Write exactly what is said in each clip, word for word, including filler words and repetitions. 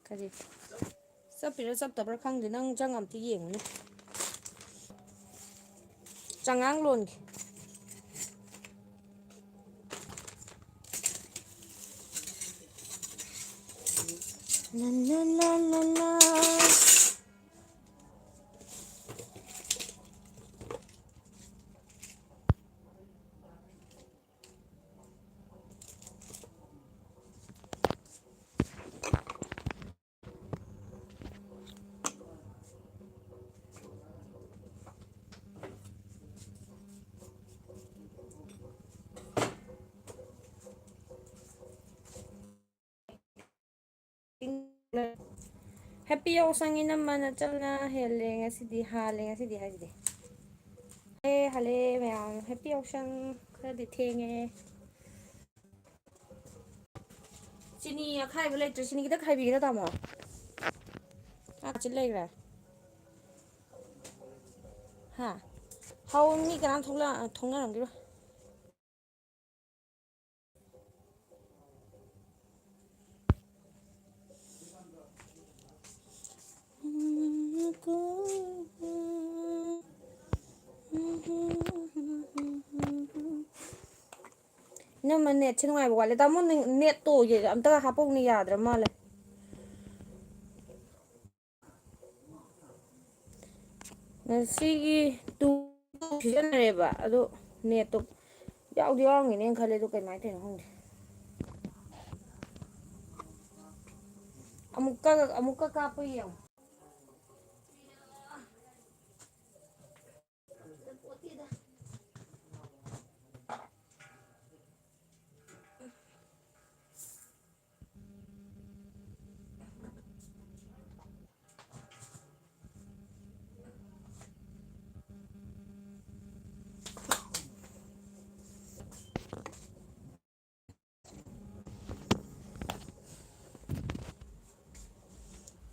ꯀꯔꯤ? ꯆꯠꯄꯤꯔꯥ ꯆꯠꯇꯕ꯭ꯔꯥ ꯈꯪꯗꯦ, ꯅꯪ ꯆꯪ ꯑꯝꯇ ꯌꯦꯡꯉꯨꯅꯦ꯫ ꯆꯉꯥꯡ ꯂꯣꯟꯒꯦ꯫ ꯂ, ꯂ, ꯂ, ꯂ, ꯂ꯫ Happy ꯌꯥꯎꯁꯪ ꯏꯅꯝꯃ, ꯅꯆꯜꯅ ꯍꯦꯜꯂꯦ ꯉꯁꯤꯗꯤ, ꯍꯥꯜꯂꯦ ꯉꯁꯤꯗꯤ ꯍꯥꯏꯁꯤꯗꯤ꯫ ꯑꯦ, ꯍꯜꯂꯦ ꯃꯌꯥꯝ, Happy ꯌꯥꯎꯁꯪ꯫ ꯈꯔꯗꯤ ꯊꯦꯡꯉꯦ꯫ ꯆꯤꯅꯤ ꯑꯈꯥꯏꯕ ꯂꯩꯇ꯭ꯔꯦ, ꯆꯤꯅꯤ ꯈꯤꯇ ꯈꯥꯏꯕꯤꯒꯦꯔꯥ, ꯇꯥꯃꯣ? ꯑꯥ, ꯀꯥꯆꯤꯟ ꯂꯩꯈ꯭ꯔꯦ꯫ ꯍꯥ? ꯍꯥꯎ, ꯃꯤ ꯀꯅꯥꯝ ꯊꯣꯛꯂꯛ-, ꯊꯣꯛꯅꯔꯝꯈꯤꯔꯣꯏ꯫ ꯏꯅꯝꯃ, ꯅꯦꯠꯁꯦ ꯅꯨꯡꯉꯥꯏꯕ ꯋꯥꯠꯂꯦ꯫ ꯇꯥꯃꯣ, ꯅꯪ ꯅꯦꯠꯇꯣ ꯑꯝꯇꯒ ꯍꯥꯞꯄꯧꯅꯦ, ꯌꯥꯗ꯭ꯔ ꯃꯥꯜꯂꯦ꯫ ꯉꯁꯤꯒꯤ ꯇꯨ ꯁꯤꯖꯤꯟꯅꯔꯦꯕ, ꯑꯗꯣ ꯅꯦꯠꯇꯣ ꯌꯥꯎꯗꯤ ꯌꯥꯎꯔꯝꯒꯤꯅꯦꯅ ꯈꯜꯂꯦ, ꯑꯗꯣ ꯀꯃꯥꯏꯅ ꯇꯧꯔꯤꯅꯣ ꯈꯪꯗꯦ꯫ ꯑꯃꯨꯛꯀ, ꯑꯃꯨꯛꯀ ꯀꯥꯞꯄ ꯌꯦꯡꯉꯣ꯫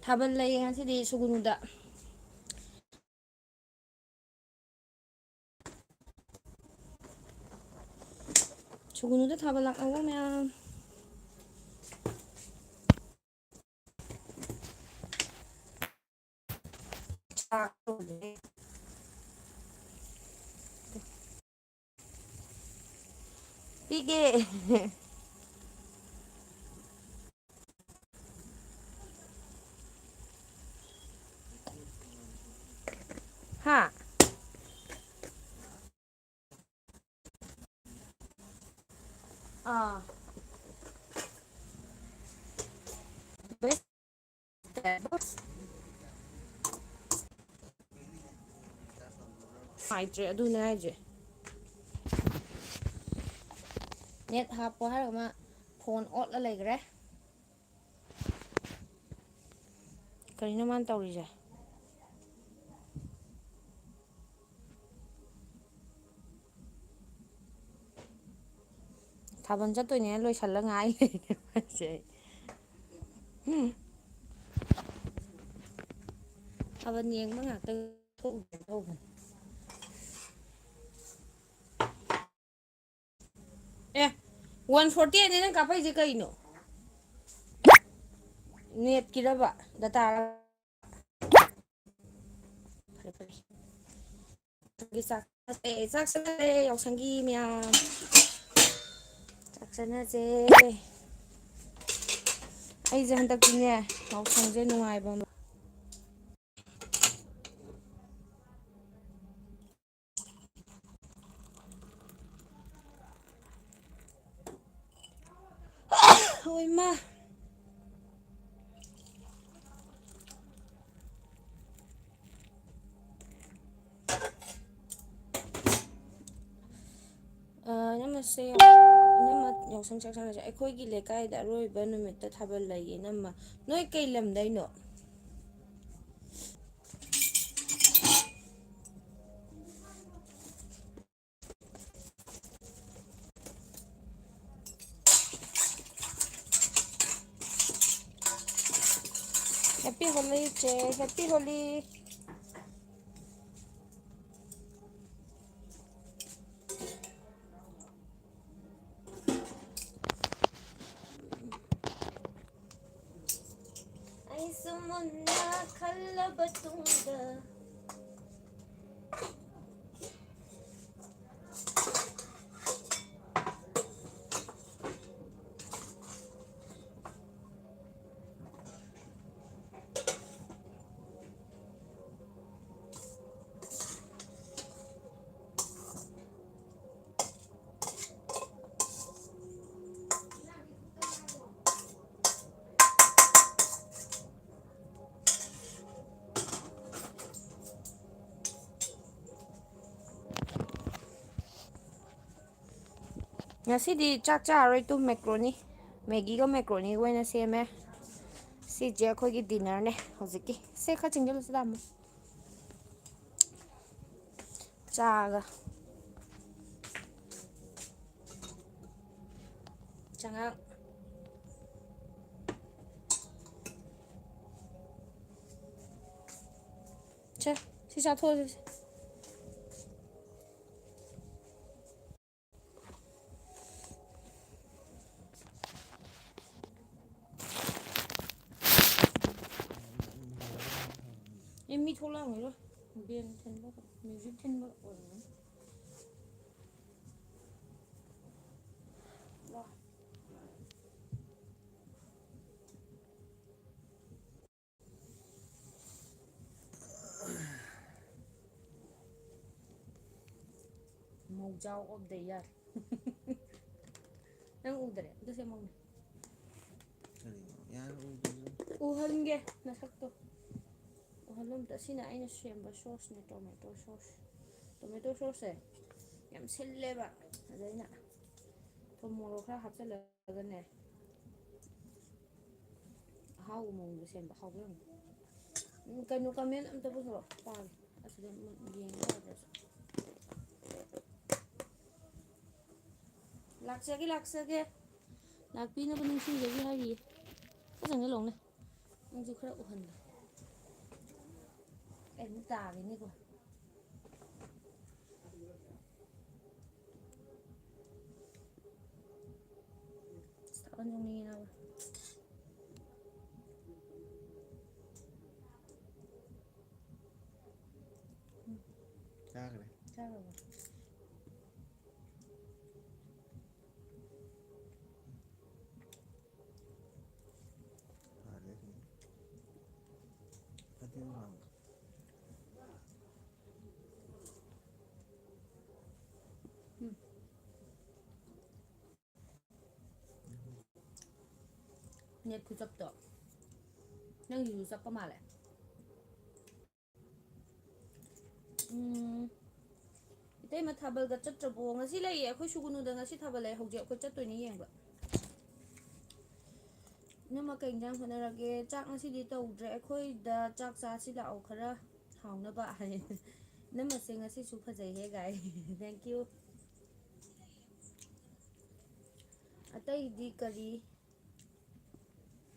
ꯊꯥꯕꯜ ꯂꯩꯌꯦ ꯉꯁꯤꯗꯤ ꯁꯨꯒꯨꯅꯨꯗ꯫ ꯁꯨꯒꯨꯅꯨꯗ ꯊꯥꯕꯜ ꯂꯥꯛꯅꯕ ꯃꯌꯥꯝ꯫ ꯄꯤꯒꯦ꯫ ꯍꯥ? ꯑꯥ꯫ ꯅꯨꯡꯉꯥꯏꯇ꯭ꯔꯦ, ꯑꯗꯨꯅꯦ ꯍꯥꯏꯁꯦ꯫ ꯅꯦꯠ ꯍꯥꯞꯄꯣ ꯍꯥꯏꯔꯒ ꯃꯥ ꯐꯣꯟ ꯑꯣꯠꯂ ꯂꯩꯈ꯭ꯔꯦ꯫ ꯀꯔꯤꯅꯣ ꯃꯥꯅ ꯇꯧꯔꯤꯁꯦ? ꯊꯥꯕꯜ ꯆꯠꯇꯣꯏꯅꯦꯅ ꯂꯣꯏꯁꯜꯂ ꯉꯥꯏ ꯂꯩꯔꯦ ꯃꯥꯁꯦ꯫ ꯊꯥꯕꯜ ꯌꯦꯡꯕ ꯉꯥꯛꯇ ꯊꯣꯛꯎꯒꯦ ꯇꯧꯕꯅꯦ꯫ ꯑꯦ, ꯋꯥꯟ ꯐꯣꯔꯇꯤ ꯑꯩꯠꯅꯦ ꯅꯪ ꯀꯥꯞꯄꯛꯏꯁꯦ ꯀꯩꯅꯣ? ꯅꯦꯠꯀꯤꯔꯕ? ꯗꯇꯥꯔ? ꯐꯔꯦ, ꯐꯔꯦ꯫ ꯆꯥꯛ ꯆꯥꯅꯁꯦ, ꯆꯥꯛ ꯆꯥꯅꯁꯦ, ꯌꯥꯎꯁꯪꯒꯤ ꯃꯌꯥꯝ꯫ ꯆꯥꯛ ꯆꯥꯅꯁꯦ꯫ ꯑꯩꯁꯦ ꯍꯟꯗꯛꯇꯤꯅꯦ, ꯌꯥꯎꯁꯪꯁꯦ ꯅꯨꯡꯉꯥꯏꯕ ꯑꯃ ꯍꯣꯏ, ꯃꯥ꯫ ꯑ, ꯏꯅꯝꯃꯁꯦ, ꯏꯅꯝꯃ ꯌꯥꯎꯁꯪ ꯆꯥꯛ ꯆꯥꯅꯁꯦ꯫ ꯑꯩꯈꯣꯏꯒꯤ ꯂꯩꯀꯥꯏꯗ ꯑꯔꯣꯏꯕ ꯅꯨꯃꯤꯠꯇ ꯊꯥꯕꯜ ꯂꯩꯌꯦ, ꯏꯅꯝꯃ꯫ ꯅꯣꯏ ꯀꯩ ꯂꯝꯗꯩꯅꯣ? Happy Holi, ꯏꯆꯦ, Happy Holi꯫ ꯑꯩꯁꯨ ꯃꯨꯟꯅ ꯈꯜꯂꯕ ꯇꯨꯡꯗ꯫ ꯉꯁꯤꯗꯤ ꯆꯥꯛ ꯆꯥꯔꯔꯣꯏ, ꯇꯨ ꯃꯦꯀ꯭ꯔꯣꯅꯤ, ꯃꯦꯒꯤꯒ ꯃꯦꯀ꯭ꯔꯣꯅꯤꯒ ꯑꯣꯏꯅ ꯁꯦꯝꯃꯦ꯫ ꯁꯤꯁꯦ ꯑꯩꯈꯣꯏꯒꯤ dinnerꯅꯦ ꯍꯧꯖꯤꯛꯀꯤ꯫ ꯁꯦ, ꯈꯔ ꯆꯤꯡꯁꯤꯜꯂꯨꯁꯤ ꯂꯥꯛꯑꯣ꯫ ꯆꯥꯒ ꯆꯉꯥꯡ꯫ ꯁꯦ, ꯁꯤ ꯆꯥꯊꯣꯛꯑꯁꯤ꯫ ꯑꯦ, ꯃꯤ ꯊꯣꯛꯂꯛꯑꯝꯒꯤꯔꯣꯏ꯫ Band ꯊꯤꯟꯕ, music ꯊꯤꯟꯕ ꯑꯣꯏꯔꯝꯒꯅꯤ꯫ ꯂꯥꯎ꯫ ꯃꯧꯖꯥꯎ of the year꯫ ꯅꯪ ꯎꯗ꯭ꯔꯦ? ꯑꯗꯨ ꯁꯦꯝꯃꯛꯎꯅꯦ꯫ ꯀꯔꯤꯅꯣ? ꯌꯥꯔꯦ, ꯎꯗ꯭ꯔꯁꯨ꯫ ꯎꯍꯟꯒꯦ ꯅꯁꯛꯇꯣ꯫ ꯎꯍꯜꯂꯣ ꯑꯝꯇ꯫ ꯑꯁꯤꯅ ꯑꯩꯅ ꯁꯦꯝꯕ sauceꯅꯦ, tomato sauce꯫ Tomato sauceꯁꯦ ꯌꯥꯝ ꯁꯤꯜꯂꯦꯕ꯫ ꯑꯗ ꯑꯩꯅ ꯊꯨꯝ ꯃꯣꯔꯣꯛ ꯈꯔ ꯍꯥꯞꯆꯜꯂꯒꯅꯦ, ꯑꯍꯥꯎꯕ ꯃꯑꯣꯡꯗ ꯁꯦꯝꯕ꯫ ꯍꯥꯎꯕ꯭ꯔꯥ ꯌꯦꯡꯉꯨ꯫ ꯎꯝ, ꯀꯩꯅꯣ, comment ꯑꯝꯇ ꯄꯨꯊꯣꯔꯛꯑꯣ, ꯄꯥꯒꯦ꯫ ꯑꯁꯤꯗ ꯌꯦꯡꯕ ꯌꯥꯗ꯭ꯔꯁꯨ꯫ ꯂꯥꯛꯆꯒꯦ, ꯂꯥꯛꯆꯒꯦ꯫ ꯂꯥꯛꯄꯤꯅꯕ ꯅꯤꯡꯁꯤꯡꯖꯔꯤ ꯍꯥꯏꯔꯤꯌꯦ꯫ ꯐꯖꯅ ꯂꯧꯅꯦ꯫ ꯅꯪꯁꯨ ꯈꯔ ꯎꯍꯜꯂꯣ꯫ ꯑꯩ ꯑꯃꯨꯛ ꯇꯥꯒꯤꯅꯤꯀꯣ꯫ ꯑꯁ, ꯊꯥꯕꯜ ꯆꯣꯡꯅꯤꯡꯉꯦ ꯅꯥꯕ꯫ ꯎꯝ꯫ ꯆꯥꯈ꯭ꯔꯦ꯫ ꯆꯥꯈ꯭ꯔꯕꯣ? ꯐꯔꯦ ꯑꯗꯨꯝ꯫ ꯐꯗꯤꯒꯣꯝ ꯍꯥꯞꯄꯣ꯫ ꯎꯝ꯫ Net ꯈꯨꯆꯞꯇꯣ꯫ ꯅꯪꯒꯤꯁꯨ ꯆꯞꯄ ꯃꯥꯜꯂꯦ꯫ ꯎꯝ꯫ ꯏꯇꯩꯃ ꯊꯥꯕꯜꯒ ꯆꯠꯇ꯭ꯔꯕꯣ? ꯉꯁꯤ ꯂꯩꯌꯦ, ꯑꯩꯈꯣꯏ ꯁꯨꯒꯨꯅꯨꯗ ꯉꯁꯤ ꯊꯥꯕꯜ ꯂꯩ꯫ ꯍꯧꯖꯤꯛ ꯑꯩꯈꯣꯏ ꯆꯠꯇꯣꯏꯅꯤ ꯌꯦꯡꯕ꯫ ꯏꯅꯝꯃ ꯀꯩ ꯏꯟꯖꯥꯡ ꯍꯣꯠꯅꯔꯒꯦ? ꯆꯥꯛ ꯉꯁꯤꯗꯤ ꯇꯧꯗ꯭ꯔꯦ꯫ ꯑꯩꯈꯣꯏꯗ ꯆꯥꯛ ꯆꯥꯁꯤ ꯂꯥꯛꯑꯣ ꯈꯔ ꯍꯥꯎꯅꯕ ꯍꯥꯏ꯫ ꯏꯅꯝꯃꯁꯦ ꯉꯁꯤꯁꯨ ꯐꯖꯩꯍꯦ ꯒꯥꯏ꯫ Thank you꯫ ꯑꯇꯩꯗꯤ ꯀꯔꯤ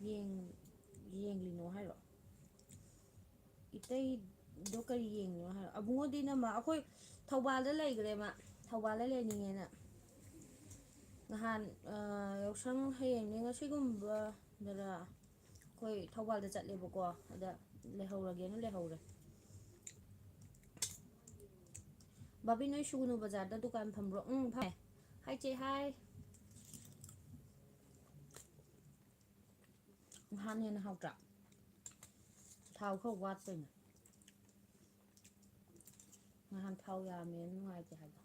ꯌꯦꯡ-, ꯌꯦꯡꯂꯤꯅꯣ ꯍꯥꯏꯔꯣ? ꯏꯇꯩꯗꯣ ꯀꯔꯤ ꯌꯦꯡꯉꯤꯅꯣ ꯍꯥꯏꯔꯣ? ꯑꯕꯨꯡꯉꯣꯗꯤ ꯅꯃ-, ꯑꯩꯈꯣꯏ ꯊꯧꯕꯥꯜꯗ ꯂꯩꯈ꯭ꯔꯦ ꯃꯥ꯫ ꯊꯧꯕꯥꯜꯗ ꯂꯩꯅꯤꯡꯉꯦꯅ꯫ ꯅꯍꯥꯟ, ꯑ, ꯌꯥꯎꯁꯪ ꯍꯌꯦꯡꯅꯦ ꯉꯁꯤꯒꯨꯝꯕꯗꯔ ꯑꯩꯈꯣꯏ ꯊꯧꯕꯥꯜꯗ ꯆꯠꯂꯦꯕꯀꯣ꯫ ꯑꯗ ꯂꯩꯍꯧꯔꯒꯦꯅ ꯂꯩꯍꯧꯔꯦ꯫ ꯕꯥꯕꯤ, ꯅꯣꯏ ꯁꯨꯒꯨꯅꯨ ꯕꯖꯥꯔꯗ ꯗꯨꯀꯥꯟ ꯐꯝꯕ꯭ꯔꯣ? ꯎꯝ, ꯐꯝꯃꯦ꯫ ꯍꯥꯏ ꯆꯦ, ꯍꯥꯏ꯫ ꯅꯍꯥꯟ ꯍꯦꯟꯅ ꯍꯥꯎꯇ꯭ꯔꯥ? ꯊꯥꯎ ꯈꯔ ꯋꯥꯠꯄꯩꯅꯦ꯫ ꯅꯍꯥꯟ ꯊꯥꯎ ꯌꯥꯝꯃꯦꯅ ꯅꯨꯡꯉꯥꯏꯇꯦ ꯍꯥꯏꯕ꯫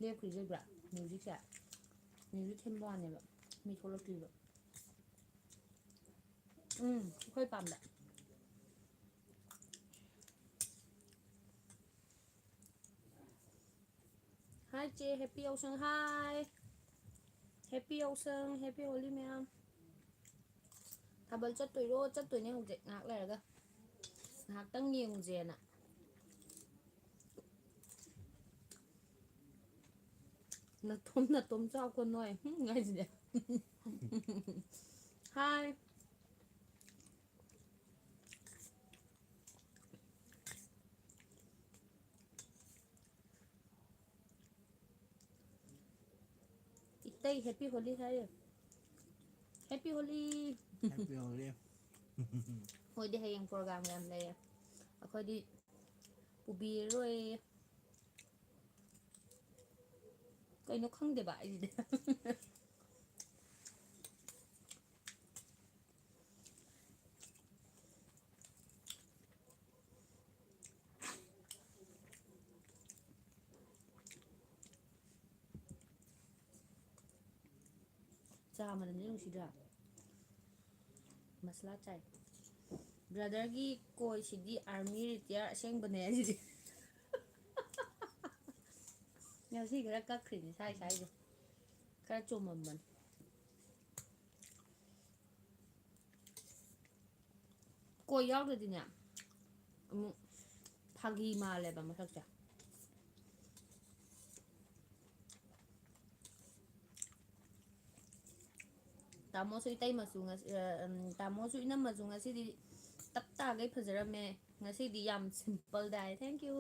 ꯂꯦꯞꯈ꯭ꯔꯤꯁꯦ ꯎꯕ꯭ꯔꯥ? ꯃ꯭ꯌꯨꯖꯤꯛꯁꯦ꯫ ꯃ꯭ꯌꯨꯖꯤꯛ ꯊꯤꯟꯕ ꯋꯥꯅꯦꯕ꯫ ꯃꯤ ꯊꯣꯛꯂꯛꯇ꯭ꯔꯤꯕ꯫ ꯎꯝ, ꯑꯩꯈꯣꯏ ꯄꯥꯝꯗ꯫ ꯍꯥꯏ ꯆꯦ, happy ꯌꯥꯎꯁꯪ, ꯍꯥꯏ꯫ Happy ꯌꯥꯎꯁꯪ, happy ꯍꯣꯂꯤ ꯃꯌꯥꯝ꯫ ꯊꯥꯕꯜ ꯆꯠꯇꯣꯏꯔꯣ? ꯆꯠꯇꯣꯏꯅꯦ ꯍꯧꯖꯤꯛ, ꯉꯥꯏꯍꯥꯛ ꯂꯩꯔꯒ꯫ ꯉꯥꯏꯍꯥꯛꯇꯪ ꯌꯦꯡꯉꯨꯁꯦꯅ꯫ ꯅꯇꯣꯝ ꯅꯇꯣꯝ ꯆꯥꯎꯀꯣ ꯅꯣꯏ꯫ ꯍꯨꯝ, ꯍꯥꯏꯁꯤꯅꯦ꯫ ꯍꯥꯏ꯫ ꯏꯇꯩ, happy ꯍꯣꯂꯤ ꯍꯥꯏꯌꯦ꯫ Happy ꯍꯣꯂꯤ꯫ Happy ꯍꯣꯂꯤ꯫ ꯃꯣꯏꯗꯤ ꯍꯌꯦꯡ program ꯌꯥꯝ ꯂꯩꯌꯦ꯫ ꯑꯩꯈꯣꯏꯗꯤ ꯄꯨꯕꯤꯔꯔꯣꯏꯌꯦ꯫ ꯀꯩꯅꯣ ꯈꯪꯗꯦꯕ ꯑꯩꯗꯤ꯫ ꯆꯥ ꯃꯅꯝꯁꯦ ꯅꯨꯡꯁꯤꯗ꯭ꯔꯥ? ꯃꯁꯂꯥ ꯆꯥꯏ꯫ ꯕ꯭ꯔꯗꯔꯒꯤ ꯀꯣꯏꯁꯤꯗꯤ ꯑꯥꯔꯃꯤ ꯔꯤꯇꯤꯌꯥꯔ ꯑꯁꯦꯡꯕꯅꯦ ꯍꯥꯏꯁꯤꯗꯤ꯫ ꯉꯁꯤ ꯈꯔ ꯀꯛꯈ꯭ꯔꯤꯅꯤ ꯁꯥꯏ ꯁꯥꯏꯁꯦ꯫ ꯈꯔ ꯆꯣꯝꯃꯝꯕꯅꯤ꯫ ꯀꯣꯏ ꯌꯥꯎꯗ꯭ꯔꯗꯤꯅꯦ ꯑꯃꯨꯛ ꯐꯥꯒꯤ ꯃꯥꯜꯂꯦꯕ ꯃꯁꯛꯁꯦ꯫ ꯇꯥꯃꯣꯁꯨ ꯏꯇꯩꯃꯁꯨ ꯉꯁꯤ, ꯑ, ꯎꯝ, ꯇꯥꯃꯣꯁꯨ ꯏꯅꯝꯃꯁꯨ ꯉꯁꯤꯗꯤ ꯇꯞ ꯇꯥꯒꯩ ꯐꯖꯔꯝꯃꯦ꯫ ꯉꯁꯤꯗꯤ ꯌꯥꯝ ꯁꯤꯝꯄꯜ ꯇꯥꯏ꯫ Thank you꯫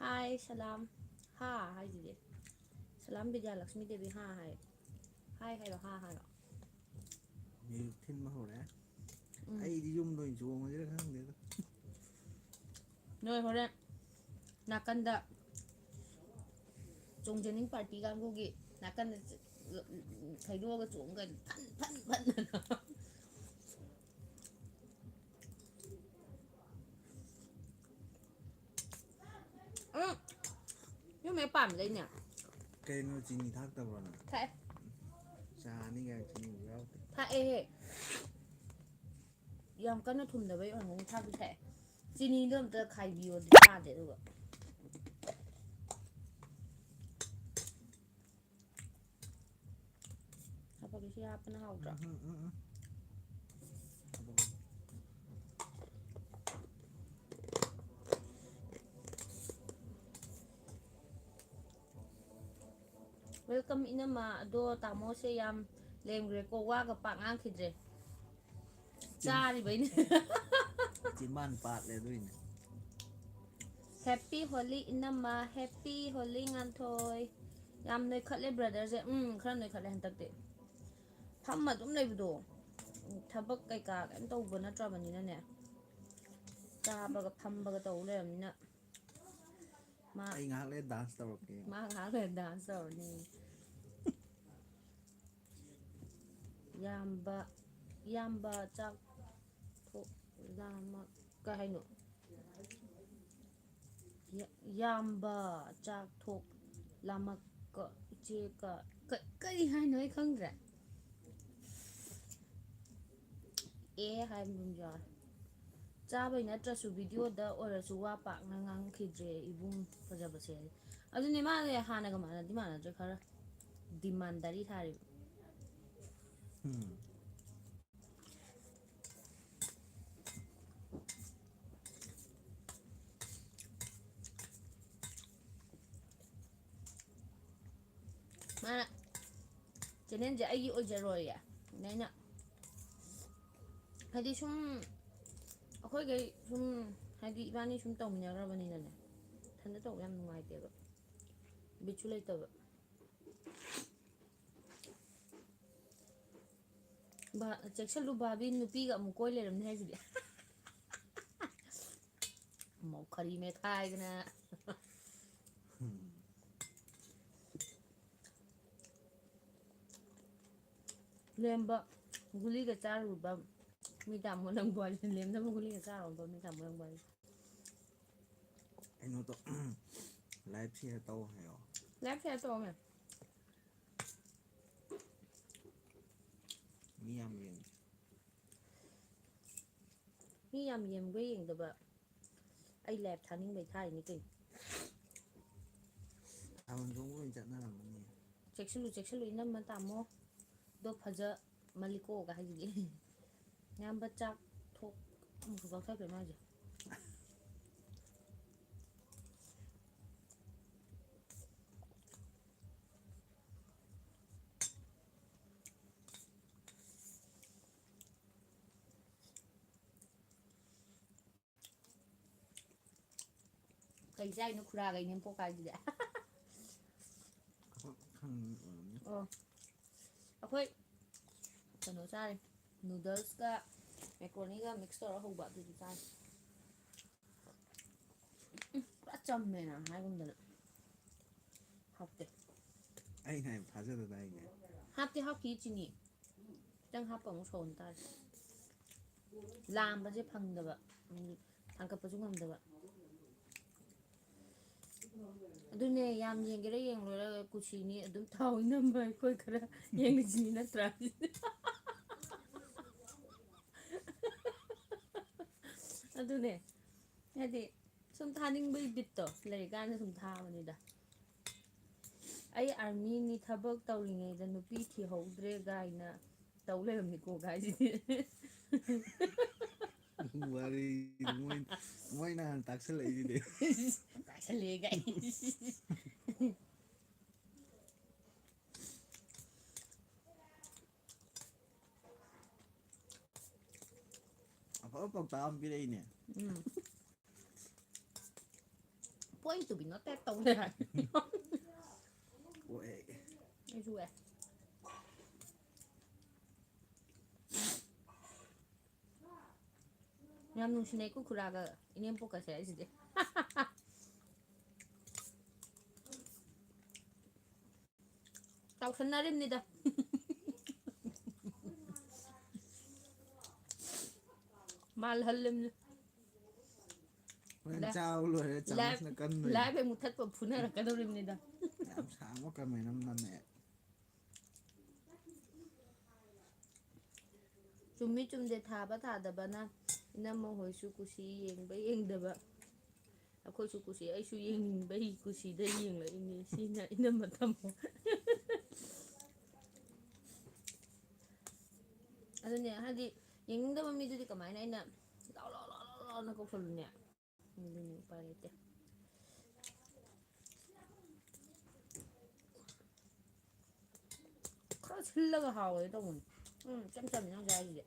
ꯍꯥꯏ ꯁꯂꯥꯝ꯫ ꯍꯥ ꯍꯥꯏꯁꯤꯗꯤ꯫ ꯁꯂꯥꯝ ꯕꯤꯗ꯭ꯌꯥꯂꯛꯁꯃꯤ ꯗꯦꯕꯤ ꯍꯥ ꯍꯥꯏ꯫ ꯍꯥꯏ ꯍꯥꯏꯔꯣ, ꯍꯥ ꯍꯥꯏꯔꯣ꯫ ꯃꯤꯔꯨꯛ ꯊꯤꯟꯕ ꯍꯧꯔꯦ꯫ ꯎꯝ꯫ ꯑꯩꯗꯤ ꯌꯨꯝꯗ ꯑꯣꯏꯅ ꯆꯣꯡꯉꯁꯤꯔ ꯈꯪꯗꯦꯗ꯫ ꯅꯣꯏ ꯍꯣꯔꯦꯟ ꯅꯥꯀꯟꯗ ꯆꯣꯡꯖꯅꯤꯡ ꯄꯥꯔꯇꯤ ꯀꯥꯡꯕꯨꯒꯤ ꯅꯥꯀꯟꯗ ꯆ-, ꯈꯩꯗꯣꯛꯑꯒ ꯆꯣꯡꯉꯨ ꯀꯩꯅꯣ꯫ ꯐꯟ, ꯐꯟ, ꯐꯟ꯫ ꯎꯝ꯫ ꯌꯨꯝ ꯍꯦꯛ ꯄꯥꯝꯗꯩꯅꯦ꯫ ꯀꯩꯅꯣ ꯆꯤꯅꯤ ꯊꯥꯛꯇꯕ꯭ꯔꯣ ꯅꯪ? ꯊꯥꯛꯑꯦ꯫ ꯆꯥꯅꯤ ꯀꯥꯏꯅ ꯆꯤꯅꯤ ꯌꯥꯎꯗꯦ꯫ ꯊꯥꯛꯑꯦꯍꯦ꯫ ꯌꯥꯝ ꯀꯟꯅ ꯊꯨꯝꯗꯕꯩ ꯑꯣꯏꯔꯝꯒꯅꯤ ꯊꯥꯛꯇꯤ ꯊꯥꯛꯑꯦ꯫ ꯆꯤꯅꯤꯗꯣ ꯑꯝꯇ ꯈꯥꯏꯕꯤꯌꯣꯗꯤ ꯇꯥꯗꯦ ꯑꯗꯨꯒ꯫ ꯍꯥꯞꯄꯒꯦ, ꯁꯤ ꯍꯥꯞꯄꯅ ꯍꯥꯎꯗ꯭ꯔꯣ? ꯎꯝ, ꯎꯝ, ꯎꯝ, ꯎꯝ꯫ Welcome ꯏꯅꯝꯃ꯫ ꯑꯗꯣ ꯇꯥꯃꯣꯁꯦ ꯌꯥꯝ ꯂꯦꯝꯈ꯭ꯔꯦꯀꯣ, ꯋꯥꯒ ꯄꯥꯛ ꯉꯥꯡꯈꯤꯗ꯭ꯔꯦ꯫ ꯆꯤꯝ-, ꯆꯥꯔꯤꯕꯩꯅꯦ꯫ ꯆꯤꯝꯕꯥꯟ ꯄꯥꯠꯂꯦ ꯑꯗꯨꯏꯅꯦ꯫ Happy Holi ꯏꯅꯝꯃ, Happy Holi ꯉꯥꯟꯊꯣꯏ꯫ ꯌꯥꯝ ꯅꯣꯏꯈꯠꯂꯦ ꯕ꯭ꯔꯗꯔꯁꯦ꯫ ꯎꯝ, ꯈꯔ ꯅꯣꯏꯈꯠꯂꯦ ꯍꯟꯗꯛꯇꯤ꯫ ꯐꯝꯃ ꯑꯗꯨꯝ ꯂꯩꯕꯗꯣ, ꯊꯕꯛ ꯀꯩꯀꯥ ꯀꯩꯝ ꯇꯧꯕ ꯅꯠꯇ꯭ꯔꯕꯅꯤꯅꯅꯦ, ꯆꯥꯕꯒ ꯐꯝꯕꯒ ꯇꯧ ꯂꯩꯔꯕꯅꯤꯅ꯫ ꯃꯥ ꯑꯩ ꯉꯥꯏꯍꯥꯛ ꯂꯩꯔ dance ꯇꯧꯔꯛꯀꯦ꯫ ꯃꯥ ꯉꯥꯏꯍꯥꯛ ꯂꯩꯔ dance ꯇꯧꯔꯅꯤ꯫ ꯏꯌꯥꯝꯕ, ꯏꯌꯥꯝꯕ ꯆꯥꯛ ꯊꯣꯛ ꯂꯥꯝꯃꯛ-, ꯀꯩ ꯍꯥꯏꯅꯣ? ꯏꯌꯥ-, ꯏꯌꯥꯝꯕ ꯆꯥꯛ ꯊꯣꯛ ꯂꯥꯝꯃꯛꯀ ꯏꯆꯦꯒ ꯀ-, ꯀꯔꯤ ꯍꯥꯏꯅꯣ ꯑꯩ ꯈꯪꯗ꯭ꯔꯦ꯫ ꯑꯦ ꯍꯥꯏꯕ ꯑꯗꯨꯝ ꯌꯥꯎꯔꯦ꯫ ꯆꯥꯕꯩ ꯅꯠꯇ꯭ꯔꯁꯨ ꯚꯤꯗꯤꯑꯣꯗ ꯑꯣꯏꯔꯁꯨ ꯋꯥ ꯄꯥꯛꯅ ꯉꯥꯡꯈꯤꯗ꯭ꯔꯦ ꯏꯕꯨꯡ ꯐꯖꯕꯁꯦ꯫ ꯑꯗꯨꯅꯦ ꯃꯥꯁꯦ ꯍꯥꯟꯅꯒ ꯃꯥꯟꯅꯗꯤ ꯃꯥꯟꯅꯗ꯭ꯔꯦ, ꯈꯔ ꯗꯤꯃꯥꯟꯗꯔꯤ ꯊꯥꯔꯤꯕ꯫ ꯎꯝ꯫ ꯃꯥꯅ ꯆꯦꯅꯦꯜꯁꯦ ꯑꯩꯒꯤ ꯑꯣꯏꯖꯔꯣꯏꯌꯦ꯫ ꯑꯗ ꯑꯩꯅ ꯍꯥꯏꯗꯤ ꯁꯨꯝ ꯑꯩꯈꯣꯏꯈꯩ ꯁꯨꯝ ꯍꯥꯏꯗꯤ ꯏꯕꯥꯅꯤ ꯁꯨꯝ ꯇꯧꯃꯤꯟꯅꯈ꯭ꯔꯕꯅꯤꯅꯅꯦ, ꯏꯊꯟꯗ ꯇꯧꯕ ꯌꯥꯝ ꯅꯨꯡꯉꯥꯏꯇꯦꯕ, ꯕꯤꯠꯁꯨ ꯂꯩꯇꯕ꯫ ꯆꯦꯛꯁꯜꯂꯨ ꯚꯥꯕꯤ, ꯅꯨꯄꯤꯒ ꯑꯃꯨꯛ ꯀꯣꯏ ꯂꯩꯔꯝꯅꯤ ꯍꯥꯏꯁꯤꯗꯤ꯫ ꯃꯧ ꯈꯔꯤ ꯃꯦꯠꯈꯥꯏꯗꯅ꯫ ꯂꯦꯝꯕ ꯒꯨꯂꯤꯒ ꯆꯥꯔꯨꯕ ꯃꯤ ꯇꯥꯃꯣ ꯅꯪꯕꯨ ꯍꯥꯏꯁꯦ, ꯂꯦꯝꯅꯕ ꯒꯨꯂꯤꯒ ꯆꯥꯔꯨꯕ ꯃꯤ ꯇꯥꯃꯣ ꯅꯪꯕꯨ ꯍꯥꯏꯁꯦ꯫ ꯀꯩꯅꯣꯗꯣ, live share ꯇꯧ ꯍꯥꯏꯌꯣ꯫ Live share ꯇꯧꯔꯝꯃꯦ꯫ ꯃꯤ ꯌꯥꯝ ꯌꯦꯡꯉꯤ꯫ ꯃꯤ ꯌꯥꯝ ꯌꯦꯡꯕ꯭ꯔꯥ ꯌꯦꯡꯗꯕ꯭ꯔꯥ? ꯑꯩ live ꯊꯥꯅꯤꯡꯕꯩ ꯊꯥꯔꯤꯅꯤ ꯀꯩꯅꯣ꯫ ꯊꯥꯕꯜ ꯆꯣꯡꯕ ꯑꯣꯏꯅ ꯆꯠꯅꯔꯝꯃꯅꯤ꯫ ꯆꯦꯛꯁꯤꯜꯂꯨ, ꯆꯦꯛꯁꯤꯜꯂꯨ, ꯏꯅꯝꯃ ꯇꯥꯃꯣ꯫ ꯑꯗꯣ ꯐꯖ ꯃꯜꯂꯤꯀꯣꯒ ꯍꯥꯏꯁꯤꯗꯤ꯫ ꯏꯌꯥꯝꯕ ꯆꯥꯛ ꯊꯣꯛ ꯑꯃꯨꯛꯁꯨ ꯀꯛꯊꯠꯈ꯭ꯔꯦ ꯃꯥꯁꯦ꯫ ꯀꯩ ꯆꯥꯏꯅꯣ ꯈꯨꯔꯥꯒ ꯏꯅꯦꯝꯄꯣꯛꯀ ꯍꯥꯏꯗꯨꯗꯤ? ꯈꯪ-, ꯈꯪ-, ꯑꯣꯏꯔꯝꯅꯤ꯫ ꯑꯣ꯫ ꯑꯩꯈꯣꯏ ꯀꯩꯅꯣ ꯆꯥꯔꯦ꯫ Noodlesꯀ macaroniꯒ mix ꯇꯧꯔ ꯍꯧꯕ ꯑꯗꯨꯗꯤ ꯆꯥꯔꯦ꯫ ꯎꯝ, ꯄꯨꯔꯥ ꯆꯝꯃꯦꯅ ꯍꯥꯏꯒꯨꯝꯗꯅ꯫ ꯍꯥꯎꯇꯦ꯫ ꯑꯩꯅ ꯍꯥꯏꯕ ꯊꯥꯖꯗꯗꯥꯏꯅꯦ꯫ ꯍꯥꯞꯇꯤ ꯍꯥꯞꯈꯤ ꯆꯤꯅꯤ꯫ ꯈꯤꯇꯪ ꯍꯥꯞꯄ ꯑꯃꯨꯛ ꯁꯧꯍꯟ ꯇꯥꯔꯦ꯫ ꯂꯥꯝꯕꯁꯦ ꯐꯪꯗꯕ꯫ ꯎꯝ, ꯊꯥꯡꯒꯠꯄꯁꯨ ꯉꯝꯗꯕ꯫ ꯑꯗꯨꯅꯦ, ꯌꯥꯝ ꯌꯦꯡꯒꯦꯔꯥ ꯌꯦꯡꯂꯣꯏꯔꯥ ꯀꯨꯁꯤꯅꯤ, ꯑꯗꯨꯝ ꯊꯥꯎ ꯅꯝꯕ ꯑꯩꯈꯣꯏ ꯈꯔ ꯌꯦꯡꯉꯤꯁꯤꯅꯤ ꯅꯠꯇ꯭ꯔꯥ? ꯑꯗꯨꯅꯦ꯫ ꯍꯥꯏꯗꯤ, ꯁꯨꯝ ꯊꯥꯅꯤꯡꯕꯒꯤ ꯕꯤꯠꯇꯣ ꯂꯩꯔꯤꯀꯥꯟꯗ ꯁꯨꯝ ꯊꯥꯕꯅꯤꯗ꯫ "ꯑꯩ ꯑꯥꯔꯃꯤꯅꯤ, ꯊꯕꯛ ꯇꯧꯔꯤꯉꯩꯗ ꯅꯨꯄꯤ ꯊꯤꯍꯧꯗ꯭ꯔꯦ" ꯀꯥꯏꯅ ꯇꯧ ꯂꯩꯔꯝꯃꯤꯀꯣ ꯒꯥꯏꯁꯤꯗꯤ꯫ ꯋꯥꯔꯤ ꯃꯣꯏ, ꯃꯣꯏꯅ ꯍꯥꯟꯅ ꯇꯥꯛꯁꯜꯂꯛꯏꯁꯤꯗꯤ꯫ ꯇꯥꯛꯁꯜꯂꯛꯑꯦ ꯒꯥꯏ꯫ ꯑꯐꯕ ꯄꯥꯎꯇꯥꯛ ꯑꯃ ꯄꯤꯔꯛꯏꯅꯦ꯫ ꯎꯝ꯫ Point to be noted ꯇꯧ ꯂꯩꯔꯦ꯫ ꯑꯣꯏ꯫ ꯑꯩꯁꯨ ꯑꯣꯏ꯫ ꯌꯥꯝ ꯅꯨꯡꯁꯤꯅꯩꯀꯣ ꯈꯨꯔꯥꯒ ꯏꯅꯦꯝꯄꯣꯛꯀꯁꯦ ꯑꯩꯁꯤꯗꯤ꯫ ꯇꯥꯎꯁꯟꯅꯔꯤꯕꯅꯤꯗ꯫ ꯃꯥꯜꯍꯜꯂꯤꯕꯅꯤ꯫ ꯍꯣꯔꯦꯟ ꯂꯥꯏ-, ꯆꯥꯕ ꯂꯣꯏꯔꯦ, ꯂꯥꯏ-, ꯆꯥꯃꯁꯅ ꯀꯟꯗꯣꯏꯅꯤ꯫ ꯂꯥꯏꯐ ꯍꯦꯛ ꯃꯨꯊꯠꯄ ꯐꯨꯅꯔꯛꯀꯗꯧꯔꯤꯕꯅꯤꯗ꯫ ꯌꯥꯝ ꯁꯥꯡꯕ ꯀꯃꯦꯟ ꯑꯃ ꯅꯝꯃꯛꯑꯦ꯫ ꯆꯨꯝꯃꯤ ꯆꯨꯝꯗꯦ ꯊꯥꯕ ꯊꯥꯗꯕꯅ ꯏꯅꯝꯃ ꯍꯣꯏꯁꯨ ꯀꯨꯁꯤ, ꯌꯦꯡꯕ ꯌꯦꯡꯗꯕ ꯑꯩꯈꯣꯏꯁꯨ ꯀꯨꯁꯤ, ꯑꯩꯁꯨ ꯌꯦꯡꯅꯤꯡꯕꯩ ꯀꯨꯁꯤꯗ ꯌꯦꯡꯂꯛꯏꯅꯤ꯫ ꯁꯤꯅ ꯏꯅꯝꯃ ꯊꯝꯃꯣ꯫ ꯑꯗꯨꯅꯦ, ꯍꯥꯏꯗꯤ, ꯌꯦꯡꯅꯤꯡꯗꯕ ꯃꯤꯗꯨꯗꯤ ꯀꯃꯥꯏꯅ ꯑꯩꯅ ꯂꯥꯎ, ꯂꯥꯎ, ꯂꯥꯎ, ꯂꯥꯎ, ꯂꯥꯎꯅ ꯀꯧꯁꯜꯂꯨꯅꯦ? ꯑꯗꯨꯅꯤ ꯎꯄꯥꯏ ꯂꯩꯇꯦ꯫ ꯈꯔ ꯁꯤꯜꯂꯒ ꯍꯥꯎꯋꯦ ꯇꯧꯕꯅꯤ꯫ ꯎꯝ, ꯏꯆꯝ ꯆꯝꯃꯤ ꯅꯪ ꯆꯥꯏꯁꯤꯗꯤ꯫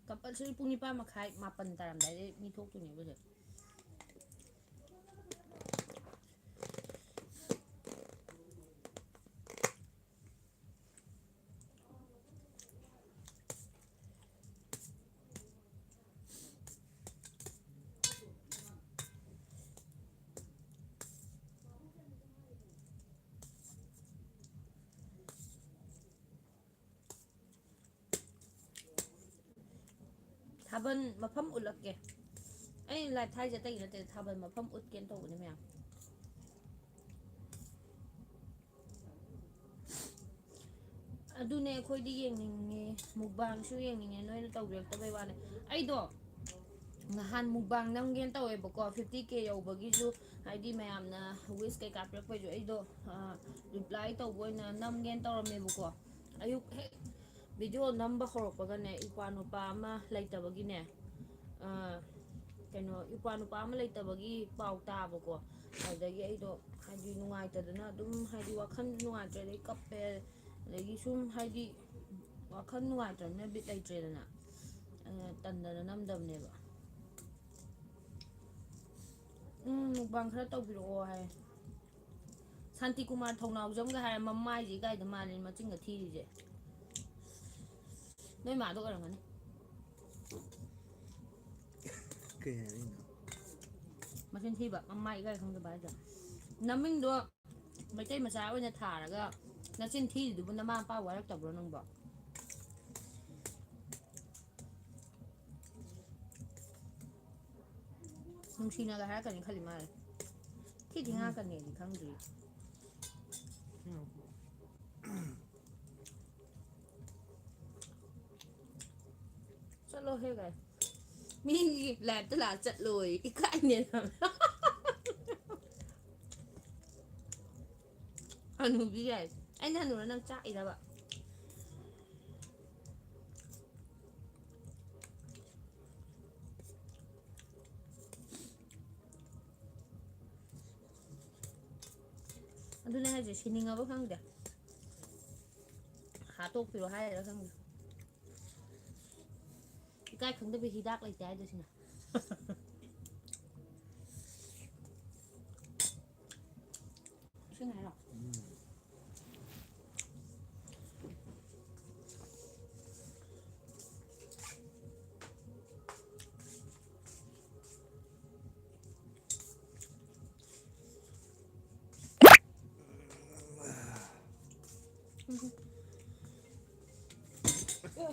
Compulsory ꯄꯨꯡ ꯅꯤꯄꯥꯟ ꯃꯈꯥꯏ, ꯃꯥꯄꯟ ꯇꯥꯔꯝꯗꯥꯏꯗꯩ ꯃꯤ ꯊꯣꯛꯇꯣꯏꯅꯦꯕ ꯁꯦ꯫ ꯊꯥꯕꯜ ꯃꯐꯝ ꯎꯠꯂꯛꯀꯦ꯫ ꯑꯩ live ꯊꯥꯏꯁꯦ ꯑꯇꯩꯒꯤ ꯅꯠꯇꯦ, ꯊꯥꯕꯜ ꯃꯐꯝ ꯎꯠꯀꯦꯅ ꯇꯧꯕꯅꯦ ꯃꯌꯥꯝ꯫ ꯑꯗꯨꯅꯦ, ꯑꯩꯈꯣꯏꯗꯤ ꯌꯦꯡꯅꯤꯡꯉꯦ, ꯃꯨꯛꯕꯥꯡꯁꯨ ꯌꯦꯡꯅꯤꯡꯉꯦ, ꯅꯣꯏꯅ ꯇꯧꯕꯤꯔꯛꯇꯕꯩ ꯋꯥꯅꯦ꯫ ꯑꯩꯗꯣ ꯅꯍꯥꯟ ꯃꯨꯛꯕꯥꯡ ꯅꯝꯒꯦꯅ ꯇꯧꯋꯦꯕꯀꯣ, ꯐꯤꯐꯇꯤ ꯀꯦ ꯌꯧꯕꯒꯤꯁꯨ, ꯍꯥꯏꯗꯤ ꯃꯌꯥꯝꯅ ꯋꯤꯁ ꯀꯩꯀꯥ ꯄꯤꯔꯛꯄꯩꯁꯨ ꯑꯩꯗꯣ ꯔꯤꯄ꯭ꯂꯥꯏ ꯇꯧꯕ ꯑꯣꯏꯅ ꯅꯝꯒꯦꯅ ꯇꯧꯔꯝꯃꯦꯕꯀꯣ꯫ ꯑꯌꯨꯛ ꯍꯦꯛ ꯚꯤꯗꯤꯑꯣ ꯅꯝꯕ ꯍꯧꯔꯛꯄꯒꯅꯦ, ꯏꯄ꯭ꯋꯥ ꯅꯨꯄꯥ ꯑꯃ ꯂꯩꯇꯕꯒꯤꯅꯦ, ꯑ, ꯀꯩꯅꯣ, ꯏꯄ꯭ꯋꯥ ꯅꯨꯄꯥ ꯑꯃ ꯂꯩꯇꯕꯒꯤ ꯄꯥꯎ ꯇꯥꯕꯀꯣ꯫ ꯑꯗꯨꯗꯒꯤ ꯑꯩꯗꯣ ꯍꯥꯏꯗꯤ ꯅꯨꯡꯉꯥꯏꯇꯗꯅ ꯑꯗꯨꯝ, ꯍꯥꯏꯗꯤ ꯋꯥꯈꯜ ꯅꯨꯡꯉꯥꯏꯇ꯭ꯔꯦ, ꯑꯗꯩ ꯀꯞꯄꯦ, ꯑꯗꯒꯤ ꯁꯨꯝ ꯍꯥꯏꯗꯤ ꯋꯥꯈꯜ ꯅꯨꯡꯉꯥꯏꯇ꯭ꯔꯕꯅꯤꯅ ꯕꯤꯠ ꯂꯩꯇ꯭ꯔꯦꯗꯅ, ꯑꯗꯨꯅ ꯇꯟꯗꯅ ꯅꯝꯗꯕꯅꯦꯕ꯫ ꯎꯝ, ꯃꯨꯛꯕꯥꯡ ꯈꯔ ꯇꯧꯕꯤꯔꯛꯑꯣ ꯍꯥꯏ꯫ ꯁꯥꯟꯇꯤꯀꯨꯃꯥꯔ ꯊꯧꯅꯥꯎꯖꯝꯒ ꯍꯥꯏꯔ ꯃꯃꯥꯏꯁꯦ ꯏꯀꯥꯏꯗ ꯃꯥꯜꯂꯦ, ꯃꯆꯤꯟꯒ ꯊꯤꯔꯤꯁꯦ꯫ ꯅꯣꯏ ꯃꯥꯗꯣ ꯑꯣꯏꯔꯝꯒꯅꯤ꯫ ꯀꯩ ꯍꯥꯏꯔꯛꯏꯅꯣ? ꯃꯆꯤꯟ ꯊꯤꯕ, ꯃꯃꯥꯏ ꯏꯀꯥꯏ ꯈꯪꯗꯕ ꯍꯥꯏꯗꯣ꯫ ꯅꯃꯤꯡꯗꯣ ꯃꯩꯇꯩ ꯃꯆꯥ ꯑꯣꯏꯅ ꯊꯥꯔꯒ ꯅꯆꯤꯟ ꯊꯤꯔꯤꯗꯨꯕꯨ ꯅꯃꯥ ꯃꯄꯥ ꯋꯥꯔꯛꯇꯕ꯭ꯔꯣ ꯅꯪꯕꯣ? ꯅꯨꯡꯁꯤꯅꯒ ꯍꯥꯏꯔꯛꯀꯅꯤ ꯈꯜꯂꯤ ꯃꯥꯜꯂꯦ꯫ ꯊꯤꯗꯤ ꯉꯥꯛꯀꯅꯤꯗꯤ ꯈꯪꯗ꯭ꯔꯤ꯫ ꯆꯠꯂꯣꯍꯦ ꯒꯥꯏ꯫ ꯃꯤꯒꯤ ꯂꯥꯏꯐꯇ ꯂꯥꯛꯑ ꯆꯠꯂꯣꯌꯦ꯫ ꯏꯀꯥꯏꯅꯦ꯫ ꯍꯅꯨꯕꯤ ꯒꯥꯏ꯫ ꯑꯩꯅ ꯍꯅꯨꯔ ꯅꯪ ꯆꯥꯛꯏꯔꯕ? ꯑꯗꯨꯅꯦ ꯍꯥꯏꯁꯦ, ꯁꯤꯅꯤꯡꯉꯕ ꯈꯪꯗꯦ꯫ ꯍꯥꯠꯇꯣꯛꯄꯤꯔꯣ ꯍꯥꯏꯔ ꯈꯪꯗꯦ꯫ ꯏꯀꯥꯏ ꯈꯪꯗꯕꯤ ꯍꯤꯗꯥꯛ ꯂꯩꯇꯦ ꯍꯥꯏꯗꯣ ꯁꯤꯅ꯫ ꯁꯤꯅ ꯍꯥꯏꯔꯣ?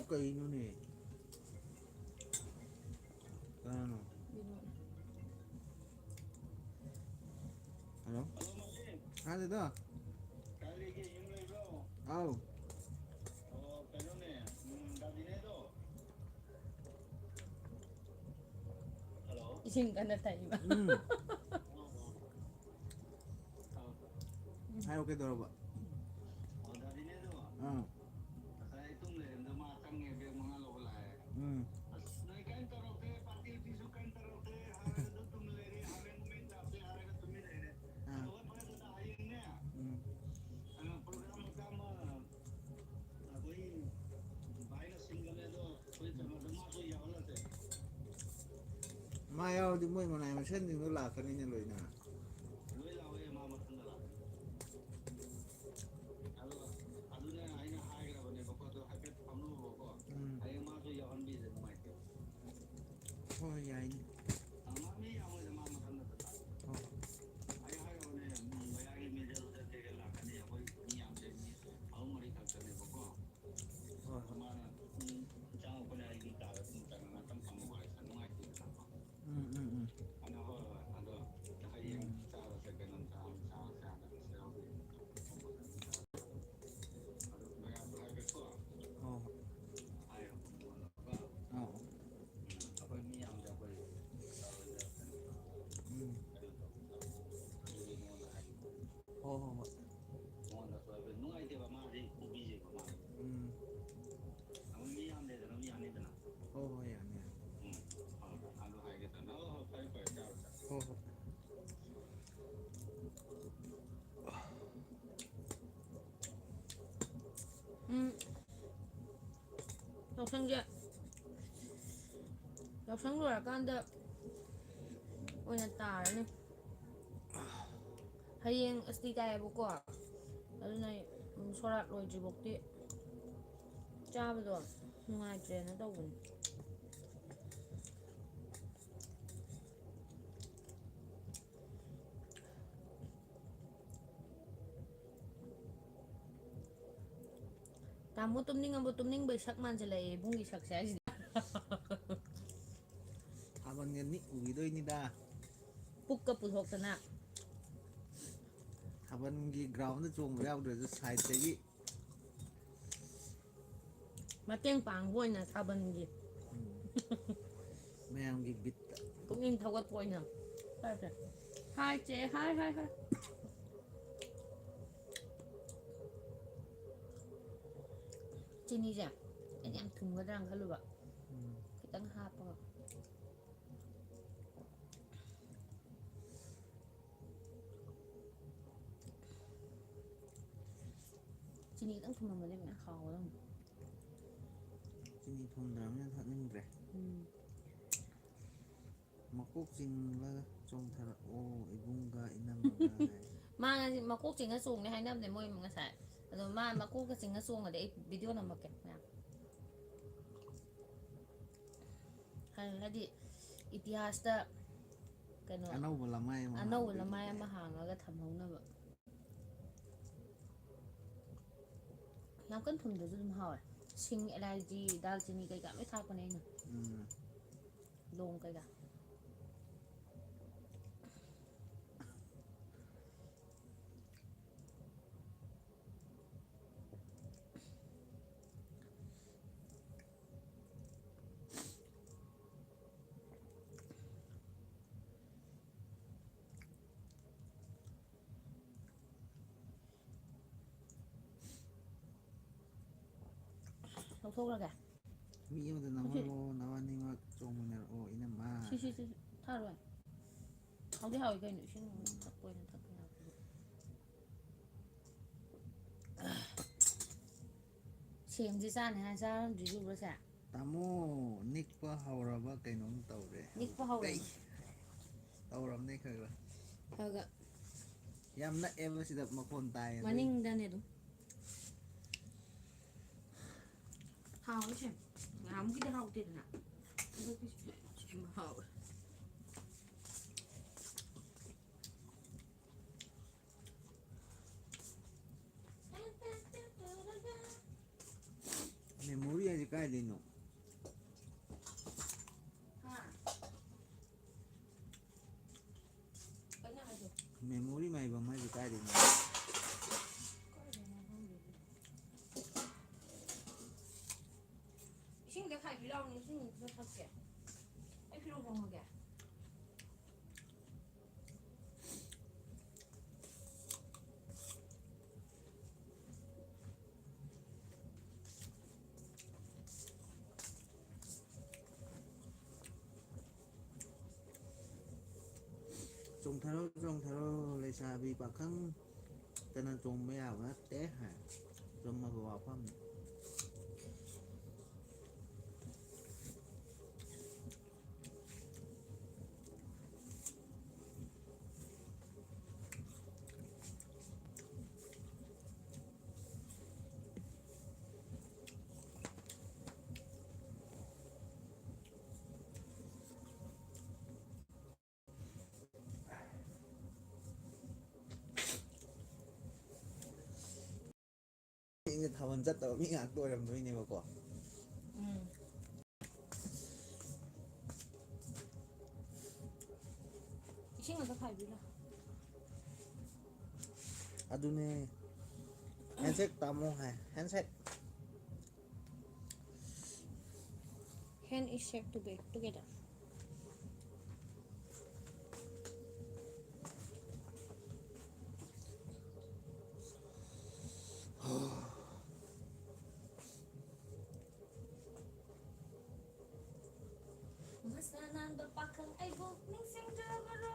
ꯀꯩꯅꯣꯅꯦ? ꯀꯅꯥꯅꯣ? ꯍꯜꯂꯣ? ꯍꯥ, ꯗꯥꯗꯥ? ꯑꯥꯎ꯫ ꯏꯁꯤꯡ ꯀꯟꯅ ꯊꯛꯏꯕ꯫ ꯎꯝ꯫ ꯍꯥꯏꯔꯣ, ꯀꯩꯗꯧꯔꯕ? ꯑꯥ꯫ ꯉꯁꯥꯏ ꯑꯩ ꯇꯨꯝ ꯂꯩꯔꯝꯗ ꯃꯥ ꯆꯪꯉꯦ, ꯕꯦꯒ ꯃꯉꯥ ꯂꯧꯕ ꯂꯥꯛꯑꯦ꯫ ꯎꯝ꯫ ꯑꯁ, ꯅꯣꯏ ꯀꯩꯝ ꯇꯧꯔꯛꯇꯦ, ꯄꯥꯔꯇꯤ ꯅꯨꯄꯤꯁꯨ ꯀꯩꯝ ꯇꯧꯔꯛꯇꯦ, ꯍꯥꯏꯔꯒ ꯑꯗꯨꯝ ꯇꯨꯝ ꯂꯩꯔꯦ, ꯍꯣꯔꯦꯟ ꯀꯃꯦꯟ ꯇꯧꯔꯛꯇꯦ ꯍꯥꯏꯔꯒ ꯇꯨꯃꯤꯟ ꯂꯩꯔꯦ꯫ ꯑꯥ꯫ ꯑꯗꯨꯒ ꯐꯔꯦ, ꯑꯗꯨꯅ ꯍꯌꯦꯡꯅꯦ, ꯎꯝ꯫ ꯑ, ꯄ꯭ꯔꯣꯒ꯭ꯔꯥꯝ ꯃꯆꯥ ꯑꯃ ꯑꯩꯈꯣꯏ ꯚꯥꯏꯅ ꯁꯤꯟꯒꯅꯤ, ꯑꯗꯣ ꯑꯩꯈꯣꯏ ꯀꯩꯅꯣꯗ ꯃꯥꯁꯨ ꯌꯥꯎꯍꯜꯂꯁꯦ꯫ ꯃꯥ ꯌꯥꯎꯔꯗꯤ ꯃꯣꯏ ꯃꯅꯥꯏ ꯃꯁꯤꯟꯁꯤꯡꯗꯣ ꯂꯥꯛꯀꯅꯤꯅꯦ ꯂꯣꯏꯅ꯫ ꯂꯣꯏ ꯂꯥꯛꯑꯣꯏ, ꯃꯥ ꯃꯊꯟꯗ ꯂꯥꯛꯀꯅꯤ꯫ ꯑꯗꯣ ꯑꯗꯨꯅꯦ ꯑꯩꯅ ꯍꯥꯏꯈ꯭ꯔꯕꯅꯦꯕꯀꯣ, ꯑꯗꯣ ꯍꯥꯏꯐꯦꯠ ꯐꯝꯂꯨꯕꯀꯣ꯫ ꯎꯝ꯫ ꯍꯌꯦꯡ ꯃꯥꯁꯨ ꯌꯥꯎꯍꯟꯕꯤꯗ ꯅꯨꯡꯉꯥꯏꯇꯦ꯫ ꯍꯣꯏ, ꯌꯥꯏꯅꯦ꯫ ꯑ, ꯃꯥ ꯃꯤ ꯌꯥꯝꯃꯣꯏꯗ, ꯃꯥ ꯃꯊꯟꯗ ꯆꯠꯄ꯫ ꯍꯣꯏ꯫ ꯑꯩ ꯍꯥꯏꯈ꯭ꯔꯕꯅꯦ, ꯎꯝ, ꯃꯌꯥꯒꯤ ꯃꯤꯗꯜꯗ ꯀꯩꯀꯩ ꯂꯥꯛꯀꯅꯤ, ꯑꯩꯈꯣꯏ ꯃꯤ ꯌꯥꯝꯗꯦ, ꯃꯤ ꯑꯍꯨꯝ ꯃꯔꯤ ꯈꯛꯇꯅꯦꯕꯀꯣ꯫ ꯍꯣꯏ, ꯍꯣꯏ꯫ ꯃꯥꯅ, ꯎꯝ, ꯏꯆꯥ ꯃꯈꯣꯏꯅ ꯑꯩꯒꯤ ꯀꯥꯗ ꯑꯗꯨꯝ ꯆꯪꯉꯒ ꯉꯥꯛꯇꯪ ꯐꯝꯃ ꯋꯥꯔꯤ ꯁꯥꯟꯅ ꯅꯨꯡꯉꯥꯏꯇꯦꯗꯅꯀꯣ꯫ ꯎꯝ, ꯎꯝ, ꯎꯝ꯫ ꯑꯗꯣ ꯍꯣꯏ, ꯍꯣꯏ, ꯑꯗꯣ ꯍꯌꯦꯡ ꯎꯝ꯫ ꯆꯥꯔꯁꯦ, ꯀꯩꯅꯣꯝ ꯆꯥ-, ꯆꯥꯔꯁꯦ ꯍꯥꯏꯅ ꯁꯤꯗ ꯍꯧꯖꯤꯛ ꯑꯗꯨ ꯃꯌꯥꯝꯗꯣ ꯍꯥꯏꯐꯦꯠꯀꯣ꯫ ꯍꯣꯏ, ꯍꯣꯏ꯫ ꯍꯥꯏꯌꯣ, ꯃꯉꯣꯟꯗꯀꯣ꯫ ꯑꯥ꯫ ꯎꯝ, ꯑꯩꯈꯣꯏ ꯃꯤ ꯌꯥꯝꯗꯦ, ꯑꯩꯈꯣꯏ ꯇꯧꯔꯣꯏꯗ ꯀꯩꯅꯣ ꯇꯧꯔꯣꯏꯗ꯫ ꯎꯝ꯫ ꯀꯩꯅꯣ ꯇꯧꯔꯣꯏꯗ꯫ ꯑꯗꯨꯒꯤ ꯃꯉꯣꯟꯗ ꯍꯥꯏꯒꯦ꯫ ꯍꯣꯏ, ꯍꯣꯏ, ꯍꯣꯏ꯫ ꯃꯉꯣꯟꯗ ꯁꯣꯏꯕ ꯅꯨꯡꯉꯥꯏꯇꯦꯕ, ꯃꯥꯗꯤ ꯄꯨꯕꯤꯁꯦꯕ ꯃꯥꯗꯤ꯫ ꯎꯝ꯫ ꯑꯃꯨꯛ ꯃꯤ ꯌꯥꯝꯗꯦꯗꯅ, ꯃꯤ ꯑꯅꯤꯗꯅ꯫ ꯍꯣꯏ, ꯍꯣꯏ, ꯌꯥꯅꯤ, ꯌꯥꯅꯤ꯫ ꯎꯝ꯫ ꯍꯣꯏ, ꯍꯣꯏ꯫ ꯑꯗꯨ ꯍꯥꯏꯒꯦ ꯇꯧꯅꯤ꯫ ꯍꯣꯏ, ꯍꯣꯏ, ꯐꯔꯦ, ꯐꯔꯦ, ꯆꯥꯔꯣ, ꯆꯥꯔꯣ꯫ ꯍꯣꯏ, ꯍꯣꯏ꯫ ꯎꯝ꯫ ꯌꯥꯎꯁꯪꯁꯦ, ꯌꯥꯎꯁꯪ ꯂꯣꯏꯔꯀꯥꯟꯗ ꯑꯣꯏꯅ ꯇꯥꯔꯅꯤ꯫ ꯍꯌꯦꯡ ꯑꯁꯇꯤ ꯇꯥꯏꯌꯦꯕꯀꯣ, ꯑꯗꯨꯅ ꯑꯩ, ꯎꯝ, ꯁꯣꯔꯥꯠ ꯂꯣꯏꯗ꯭ꯔꯤꯐꯥꯎꯗꯤ ꯆꯥꯕꯗꯣ ꯅꯨꯡꯉꯥꯏꯇ꯭ꯔꯦꯅ ꯇꯧꯕꯅꯤ꯫ ꯇꯥꯃꯣ ꯇꯨꯝꯅꯤꯡꯉꯕꯣ? ꯇꯨꯝꯅꯤꯡꯕꯩ ꯁꯛ ꯃꯥꯟꯁꯤꯜꯂꯛꯑꯦ ꯏꯕꯨꯡꯒꯤ ꯁꯛꯁꯦ ꯍꯥꯏꯁꯤꯗꯤ꯫ ꯊꯥꯕꯜꯒ ꯅꯤꯛ ꯎꯈꯤꯗꯣꯏꯅꯤꯗ꯫ ꯄꯨꯛꯀ ꯄꯨꯊꯣꯛꯇꯅ꯫ ꯊꯥꯕꯜꯒꯤ ꯒ꯭ꯔꯥꯎꯟꯗ ꯆꯣꯡꯕ ꯌꯥꯎꯗ꯭ꯔꯁꯨ ꯁꯥꯏꯠꯇꯒꯤ꯫ ꯃꯇꯦꯡ ꯄꯥꯡꯕ ꯑꯣꯏꯅ ꯊꯥꯕꯜꯒꯤ꯫ ꯎꯝ꯫ ꯃꯌꯥꯝꯒꯤ ꯕꯤꯠꯇ꯫ ꯄꯨꯛꯅꯤꯡ ꯊꯧꯒꯠꯄ ꯑꯣꯏꯅ꯫ ꯍꯥꯏꯁꯦ꯫ ꯍꯥꯏ ꯆꯦ, ꯍꯥꯏ, ꯍꯥꯏ, ꯍꯥꯏ꯫ ꯆꯤꯅꯤꯁꯦ ꯑꯩꯅ ꯌꯥꯝ ꯊꯨꯝꯒꯗ꯭ꯔꯥꯅ ꯈꯜꯂꯨꯕ꯫ ꯎꯝ꯫ ꯈꯤꯇꯪ ꯍꯥꯞꯄꯒ꯫ ꯆꯤꯅꯤ ꯈꯤꯇꯪ ꯊꯨꯝꯃꯝꯃꯗꯤ ꯃꯌꯥꯝ ꯍꯥꯎꯒꯗꯧꯅꯤ꯫ ꯆꯤꯅꯤ ꯊꯨꯝꯗ꯭ꯔꯕꯅꯤꯅ ꯊꯛꯅꯤꯡꯗ꯭ꯔꯦ꯫ ꯎꯝ꯫ ꯃꯀꯣꯛ ꯆꯤꯡꯂꯒ ꯆꯣꯡꯊꯔꯛꯑꯣ ꯏꯕꯨꯡꯒ ꯏꯅꯝꯃꯒ ꯍꯥꯏ꯫ ꯃꯥ ꯉꯁꯤ ꯃꯀꯣꯛ ꯆꯤꯡꯉ ꯆꯣꯡꯅꯤ ꯍꯥꯏꯅꯕꯅꯦ ꯃꯣꯏ ꯉꯁꯥꯏ꯫ ꯑꯗꯣ ꯃꯥ ꯃꯀꯣꯛꯀ ꯆꯤꯡꯉ ꯆꯣꯡꯉꯗꯤ ꯑꯩ ꯚꯤꯗꯤꯑꯣ ꯅꯝꯃꯛꯀꯦ ꯃꯌꯥꯝ꯫ ꯍꯥꯏ-, ꯍꯥꯏꯗꯤ ꯏꯇꯤꯍꯥꯁꯇ ꯀꯩꯅꯣ ꯑꯅꯧꯕ ꯂꯃꯥꯏ ꯑꯃ ꯑꯅꯧꯕ ꯍꯥꯡꯗꯣꯏꯅꯤ ꯂꯃꯥꯏ ꯑꯃ ꯀꯥꯏꯅ꯫ ꯍꯥꯡꯉꯒ ꯊꯝꯍꯧꯅꯕ꯫ ꯌꯥꯝ ꯀꯟꯅ ꯊꯨꯝꯗ꯭ꯔꯁꯨ ꯑꯗꯨꯝ ꯍꯥꯎꯋꯦ꯫ ꯁꯤꯡ, ꯑꯦꯂꯥꯏꯆꯤ, ꯗꯥꯜꯆꯤꯅꯤ ꯀꯩꯀꯥ ꯂꯣꯏ ꯊꯥꯛꯄꯅꯦ ꯑꯩꯅ꯫ ꯎꯝ꯫ ꯂꯣꯡ ꯀꯩꯀꯥ꯫ ꯂꯧꯊꯣꯛꯈ꯭ꯔꯒꯦ꯫ ꯃꯤ ꯑꯃꯗ ꯅꯝꯍꯜꯂꯣ, ꯅꯕꯥꯅꯤꯃꯛ ꯆꯣꯡꯃꯤꯟꯅꯔꯛꯑꯣ, ꯏꯅꯝꯃ꯫ ꯁꯤ, ꯁꯤ, ꯁꯤ, ꯁꯤ꯫ ꯊꯥꯔꯣꯏ꯫ ꯍꯥꯎꯗꯤ ꯍꯥꯎꯋꯤ ꯀꯩꯅꯣ, ꯏꯁꯤꯡ ꯊꯛꯄ ꯑꯣꯏꯅ ꯊꯛꯄ ꯌꯥꯕꯗꯨꯕꯨ꯫ ꯁꯦꯝꯁꯦ ꯆꯥꯅꯤ ꯍꯥꯏ ꯆꯥꯔꯝꯗ꯭ꯔꯤꯗꯨꯕ꯭ꯔꯣ ꯁꯦ? ꯇꯥꯃꯣ, ꯅꯤꯛꯄ ꯍꯧꯔꯕ ꯀꯩꯅꯣꯝ ꯇꯧꯔꯦ꯫ ꯅꯤꯛꯄ ꯍꯧꯔꯦ꯫ ꯑꯩ ꯇꯧꯔꯝꯅꯦ ꯈꯔ ꯈꯔ꯫ ꯈꯔ ꯈꯔ꯫ ꯌꯥꯝ ꯅꯛꯑꯦꯕ ꯁꯤꯗ ꯃꯈꯣꯟ ꯇꯥꯏꯌꯦ ꯑꯗꯨꯏ꯫ ꯃꯅꯤꯡꯗꯅꯦ ꯑꯗꯨꯝ꯫ ꯍꯥꯎꯋꯦ ꯁꯦꯝ꯫ ꯉꯍꯥꯟꯃꯨꯛꯀꯤꯗꯤ ꯍꯥꯎꯇꯦꯗꯅ꯫ ꯍꯟꯗꯛꯇꯤ ꯁꯦꯝ ꯍꯥꯎꯋꯦ꯫ ꯃꯦꯃꯣꯔꯤ ꯍꯥꯏꯁꯦ ꯀꯥꯏꯗꯩꯅꯣ? ꯍꯥ? ꯀꯩꯅꯣ ꯍꯥꯏꯁꯦ? ꯃꯦꯃꯣꯔꯤ ꯃꯥꯏꯕꯝ ꯍꯥꯏꯁꯦ ꯀꯥꯏꯗꯩꯅꯣ? ꯀꯥꯏꯗꯩꯅꯣ ꯈꯪꯗꯦ꯫ ꯏꯁꯤꯡꯗ ꯈꯥꯏꯕꯤ ꯂꯥꯎꯅꯦ, ꯏꯁꯤꯡꯗ ꯊꯛꯀꯦ꯫ ꯑꯩ ꯐꯤꯔꯣꯜ ꯍꯣꯡꯉꯒꯦ꯫ ꯆꯣꯡꯊꯔꯣ, ꯆꯣꯡꯊꯔꯣ, ꯂꯩꯁꯥꯕꯤ ꯄꯥꯈꯪ ꯇꯅ ꯆꯣꯡꯕ ꯌꯥꯕ ꯅꯠꯇꯦ ꯍꯥꯏ꯫ ꯆꯨꯝꯃꯕ ꯋꯥꯐꯝꯅꯤ꯫ ꯊꯥꯕꯜ ꯆꯠꯇꯕ ꯃꯤ ꯉꯥꯛꯇ ꯑꯣꯏꯔꯝꯗꯣꯏꯅꯦꯕꯀꯣ꯫ ꯎꯝ꯫ ꯏꯁꯤꯡ ꯑꯝꯇ ꯈꯥꯏꯕꯤꯔꯣ꯫ ꯑꯗꯨꯅꯦ꯫ Handshake ꯇꯥꯃꯣ ꯍꯥꯏ꯫ Handshake꯫ Hand is shake toge-, together. ꯃꯁꯥ ꯅꯥꯟꯕ ꯄꯥꯈꯪ ꯑꯩꯕꯨ ꯅꯤꯡꯁꯤꯡꯗ꯭ꯔꯕꯔꯣ?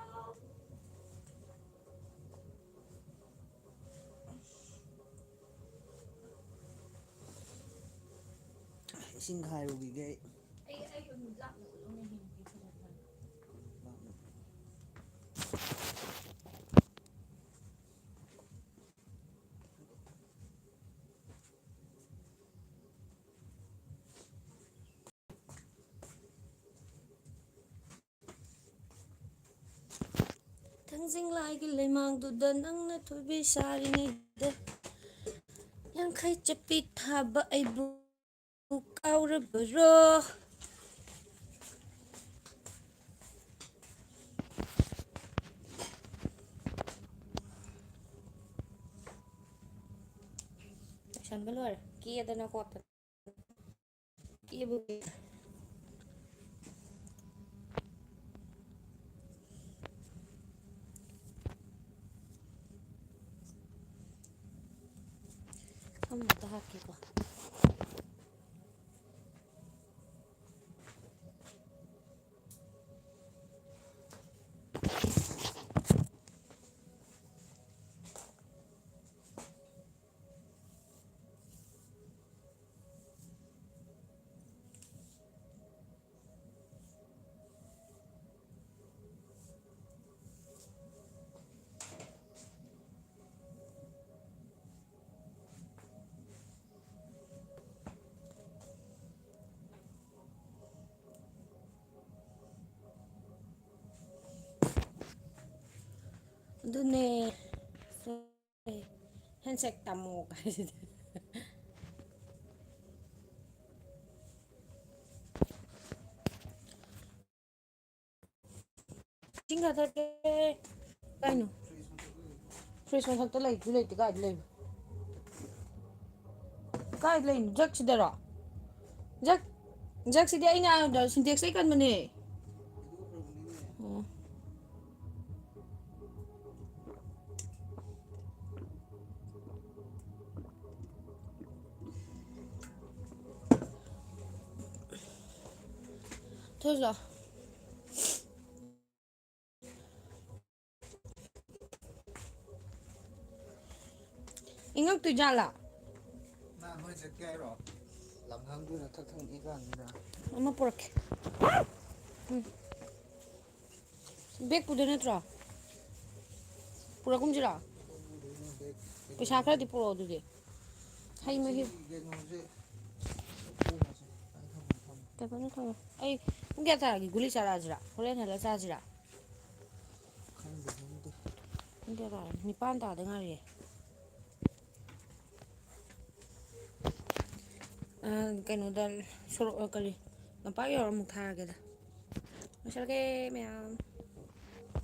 ꯏꯁꯤꯡ ꯈꯥꯏꯔꯨꯈꯤꯒꯦ ꯑꯩ꯫ ꯑꯩ, ꯑꯩ ꯑꯗꯨꯝ ꯂꯥꯞꯅ ꯎꯠꯂꯨꯅꯦ, ꯌꯦꯡꯒꯦ ꯐꯖꯅ꯫ ꯂꯥꯞꯅ꯫ ꯊꯥꯡꯖꯤꯡ ꯂꯥꯏꯒꯤ ꯂꯩꯃꯥꯡꯗꯨꯗ ꯅꯪꯅ ꯊꯣꯏꯕꯤ ꯁꯥꯔꯤꯉꯩꯗ ꯌꯥꯡꯈꯩ ꯆꯠꯄꯤ ꯊꯥꯕ ꯑꯩꯕꯨ ꯀꯥꯎꯔꯕꯔꯣ? ꯂꯣꯏꯁꯟꯕ ꯂꯣꯏꯔꯦ꯫ ꯀꯦꯗꯅ ꯈꯣꯠꯇꯅ꯫ ꯀꯦꯕꯨ ꯀꯦ-, ꯁꯝ ꯑꯝꯇ ꯍꯥꯠꯀꯦꯀꯣ꯫ ꯑꯗꯨꯅꯦ꯫ ꯍꯦꯟꯁꯦꯛ ꯇꯝꯃꯣ ꯀꯥꯏꯁꯤꯗꯤ꯫ ꯏꯁꯤꯡ ꯈꯔ ꯊꯛꯀꯦ꯫ ꯀꯩꯅꯣ? ꯐ꯭ꯔꯤꯖ ꯃꯊꯛꯇ ꯂꯩꯁꯨ ꯂꯩꯇꯦ, ꯀꯥꯏꯗ ꯂꯩꯕ? ꯀꯥꯏꯗ ꯂꯩꯅꯣ? ꯖꯛꯁꯤꯗꯔꯣ? ꯖꯛ, ꯖꯛꯁꯤꯗꯤ ꯑꯩꯅ ꯑꯥꯗ ꯁꯤꯟꯇꯦꯛꯁꯇꯩ ꯀꯟꯕꯅꯦ꯫ ꯑꯣ꯫ ꯊꯣꯏꯁꯂꯣ꯫ ꯏꯪꯉꯛꯇꯣꯏꯖꯥꯠꯂꯥ? ꯅꯪ ꯅꯣꯏ ꯆꯠꯀꯦ ꯍꯥꯏꯔꯣ? ꯂꯝꯍꯥꯡꯗꯨꯅ ꯊꯛ ꯊꯛ ꯅꯤꯛꯏ ꯀꯥꯟꯁꯤꯗ꯫ ꯑꯃ ꯄꯨꯔꯛꯀꯦ꯫ ꯎꯝ꯫ ꯕꯦꯛ ꯄꯨꯗꯣꯏ ꯅꯠꯇ꯭ꯔꯣ? ꯄꯨꯔꯛꯀꯨꯝꯁꯤꯔꯣ? ꯄꯩꯁꯥ ꯈꯔꯗꯤ ꯄꯨꯔꯛꯑꯣ ꯑꯗꯨꯗꯤ꯫ ꯍꯩ ꯃꯍꯤ꯫ ꯁꯤꯒꯤ ꯀꯩꯅꯣꯁꯦ ꯊꯝꯃꯁꯦ꯫ ꯑꯩ ꯊꯝꯃꯒꯦ, ꯊꯝꯃꯒꯦ꯫ ꯀꯩꯅꯣ ꯊꯝꯃꯣ꯫ ꯑꯩ ꯄꯨꯡ ꯀꯌꯥ ꯇꯥꯔꯒꯦ? ꯒꯨꯂꯤ ꯆꯥꯔꯛꯑꯁꯤꯔꯥ? ꯍꯣꯔꯦꯟ ꯍꯜꯂ ꯆꯥꯁꯤꯔꯥ? ꯈꯪꯗꯦ, ꯈꯪꯗꯦ꯫ ꯄꯨꯡ ꯀꯌꯥ ꯇꯥꯔꯦ? ꯅꯤꯄꯥꯟ ꯇꯥꯗ ꯉꯥꯏꯔꯤꯌꯦ꯫ ꯑ, ꯀꯩꯅꯣꯗ, ꯁꯣꯔꯣꯛ, ꯑ, ꯀꯔꯤ, ꯂꯝꯄꯥꯛ ꯌꯧꯔ ꯑꯃꯨꯛ ꯊꯥꯔꯒꯦꯗ꯫ ꯂꯣꯏꯁꯜꯂꯒꯦ ꯃꯌꯥꯝ꯫